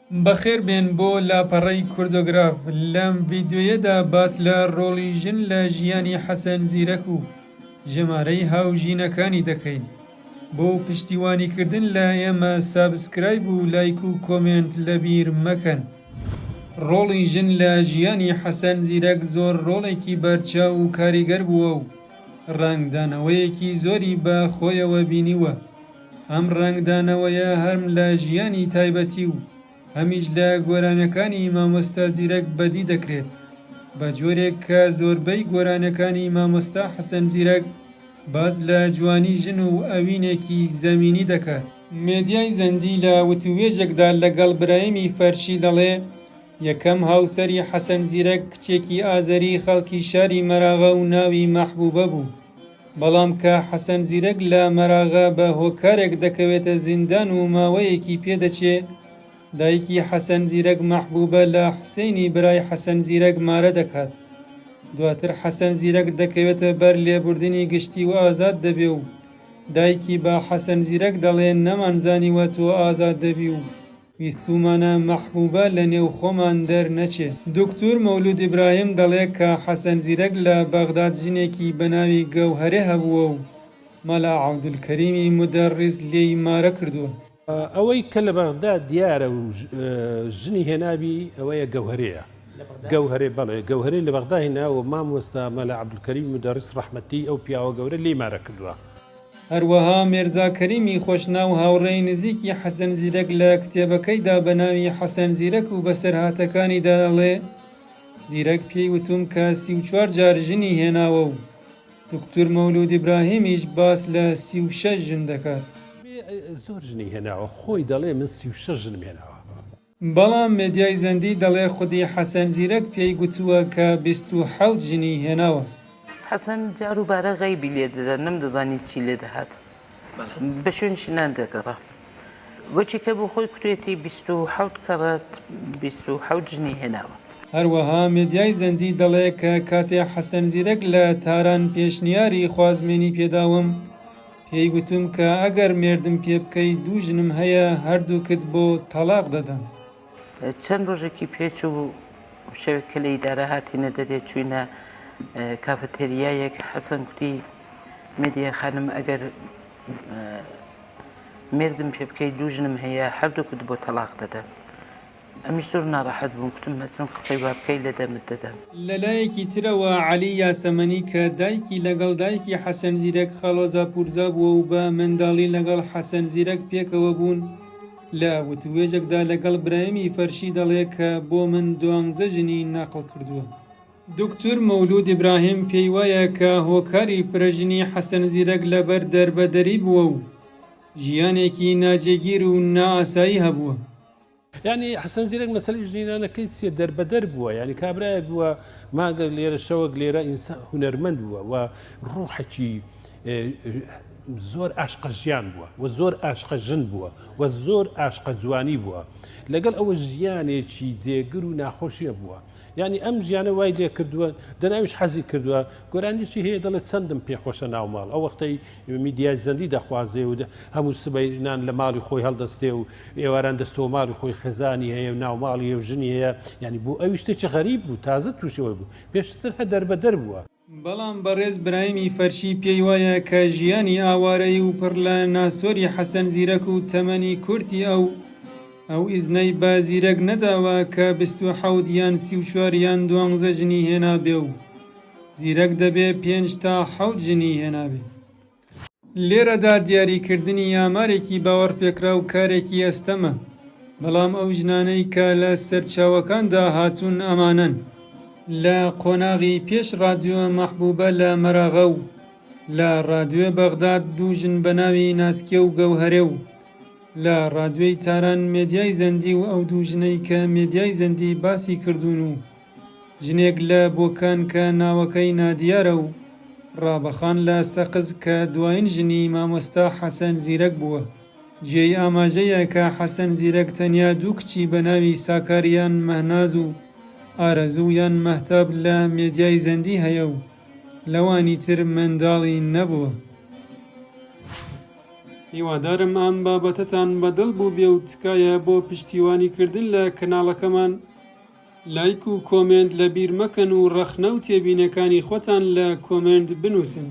بەخێر بێن بۆ لاپەڕەی کوردۆگراف، لەم ڤیدیۆیەدا باس لە ڕۆڵی ژن لە ژیانی حەسەن زیرەک و ژمارەی هاوژینەکانی دەکەین. بۆ پشتیوانیکردن لە ئێمە subscribe و لایک و comment لەبیر مەکەن. ڕۆڵی ژن لە ژیانی حەسەن زیرەک زۆر ڕۆڵێکی بەرچاو و کاریگەر بووە و ڕەنگدانەوەیەکی زۆری بە خۆیەوە بینیوە. ئەم ڕەنگدانەوەیە هەم لە ژیانی تایبەتی و هەمیش لە گۆرانیەکانی مامۆستا زیرەک بەدی دەکرێت، بە جۆرێک کە زۆربەی گۆرانیەکانی مامۆستا حەسەن زیرەک باس لە جوانی ژن و ئەوینێکی زەمینی دەکات. مێدیای زەندی لە وتووێژێکدا لەگەڵ برایمی فەرشی دەڵێ، یەکەم هاوسەری حەسەن زیرەک کچێکی ئازەری خەڵکی شاری مەراغە و ناوی مەحبوبە بوو. بەڵام کە حەسەن زیرەک لە مەراغە بە هۆکارێک دەکەوێتە زیندان و ماوەیەکی پێ دەچێ، دایکی حەسەن زیرەک مەحبوبە لە حوسەینی برای حەسەن زیرەک مارە دەکات. دواتر حەسەن زیرەک دەکەوێتە بەر لێبوردنی گشتی و ئازاد دەبێ و دایکی بە حەسەن زیرەک دەڵێ نەمانزانیوە تۆ ئازاد دەبی و ویستوومانە مەحبوبە لە نێو خۆمان دەرنەچێ. دوکتور مەولوود ئیبراهیم دەڵێ کە حەسەن زیرەک لە بەغداد ژنێکی بە ناوی گەوهەرێ هەبووە و مەلا عەبدولکەریمی مودەڕیس لێی مارە کردووە. ئەوەی کە لە بەغدا دیارە و ژنی هێنابی ئەوەیە گەوهەرێیە. گەوهەرێ، بەڵێ گەوهەرێ لە بەغدا هێناوە و مامۆستا مەلا عەبدولکەریمی مودەڕیس ڕەحمەتی ئەو پیاوە گەورە لێی مارە کردووە. هەروەها مێرزا کەریمی خۆشناو هاوڕێی نزیکی حەسەن زیرەک لە کتێبەکەیدا بە ناوی حەسەن زیرەک و بەسەرهاتەکانیدا دەڵێ، زیرەک پێی وتوم کە 34 جار ژنی هێناوە و دوکتور مەولوود ئیبراهیمیش باس لە 36 ژن دەکات. زۆر ژنی هێناوە، خۆی دەڵێ من 36 ژنم هێناوە. بەڵام مێدیای زەندی دەڵێ خودی حەسەن زیرەک پێی گوتووە کە 27 ژنی هێناوە. حەسەن جار و بارە غەیبی لێ دەدا، نەمدەزانی چی لێ دەهات. بە شوێن ژنان دەگەڕا. وەکی کە بۆ خۆی کوتوێتی 27 کەڕەت 27 ژنی هێناوە. هەروەها مێدیای زەندی دەڵێ کە کاتێ حەسەن زیرەک لە تاران پێشنیاری خوازمێنی پێداوم، پێی گوتم کە ئەگەر مێردم پێ بکەی دوو ژنم هەیە هەردووکت بۆ تەڵاق دەدەم. چەند ڕۆژێکی پێچوو شەوێک کە لە ئیدارە هاتینە دەرێ چووینە کافەتێریایەک حەسەن گوتی مێدیا خانم ئەگەر مێردم پێ بکەی دوو ژنم هەیە هەردووکت بۆ تەڵاق دەدەم. ئەمیش زۆر ناڕەحەت بووم کوتم هەچەند قسەی وا بکەی لە دەمت دەدەم. لە لایەکی ترەوە عەلی یاسەمەنی کە دایکی لەگەڵ دایکی حەسەن زیرەک خاڵۆزا پورزا بووە و بە منداڵی لەگەڵ حەسەن زیرەک پێکەوە بوون لە وتووێژێکدا لەگەڵ برایمی فەرشی دەڵێ کە بۆ من دوانزە ژنی نەقڵ کردووە. دوکتور مەولوود ئیبراهیم پێی وایە کە هۆکاری فرەژنی حەسەن زیرەک لەبەر دەربەدەری بووە و ژیانێکی ناجێگیر و نائاسایی هەبووە. یانی حەسەن زیرەک مەسەلەی ژنینانەکەی چیە دەربەدەر بووە یانی کابرایەک بووە مانگەک لێرە شەوەک لێرە ئینسان هونەرمەند بووە و ڕوحەکی زۆر ئاشقە ژیان بووە و زۆر ئاشقە ژن بووە و زۆر ئاشقە جوانی بووە لەگەڵ ئەوە ژیانێکی جێگر و ناخۆشیە بووە یانی ئەم ژیانە وای لێ کردووە دەناویش حەزی کردووە گۆرانیی هەیە دەڵێ چەندم پێخۆشە ناو ماڵ ئەو وەختەی میدیای زەندی دەخوازێ و هەموو سبەی نان لە ماڵی خۆی هەڵدەستێ و ئێواران دەستەوە ماڵی خۆی خێزانی هەیە و ناوماڵی هەیە و ژنی هەیە یانی بۆ ئەوی شتێکی غەریب بوو تازە تووشی ئەوەی بوو پێشتر هەر دەربەدەر بووە. بەڵام بەڕێز برایمی فەرشی پێی وایە کە ژیانی ئاوارەیی و پڕ لە ناسۆری حەسەن زیرەک و تەمەنی کورتی ئەو، ئەو ئیزنەی بە زیرەک نەداوە کە 27 یان 34 یان دوانزە ژنی هێنابێ و زیرەک دەبێ پێنج تا حەوت ژنی هێنابێ. لێرەدا دیاریکردنی ئامارێکی باوەڕپێکراو کارێکی ئەستەمە، بەڵام ئەو ژنانەی کە لە سەرچاوەکاندا هاتوون ئەمانەن. لە قۆناغی پێش ڕادیۆ مەحبوبە لە مەراغە و لە ڕادیۆ بەغداد دوو ژن بە ناوی ناسکێ و گەوهەرێ و لە ڕادیۆی تاران مێدیای زەندی و ئەو دوو ژنەی کە مێدیای زەندی باسی کردوون و ژنێک لە بۆکان کە ناوەکەی نادیارە و ڕابەخان لە سەقز کە دوایین ژنی مامۆستا حەسەن زیرەک بووە. جێی ئاماژەیە کە حەسەن زیرەک تەنیا دوو کچی بە ناوی ساکار یان مەهناز و ئارەزوو یان مەهتاب لە مێدیای زەندی هەیە و لەوانی تر منداڵی نەبووە. هیوادارم ئەم بابەتەتان بەدڵ بووبێ و تکایە بۆ پشتیوانی کردن لە کەناڵەکەمان لایک و کۆمێنت لەبیر مەکەن و ڕەخنە و تێبینەکانی خۆتان لە کۆمێنت بنووسن.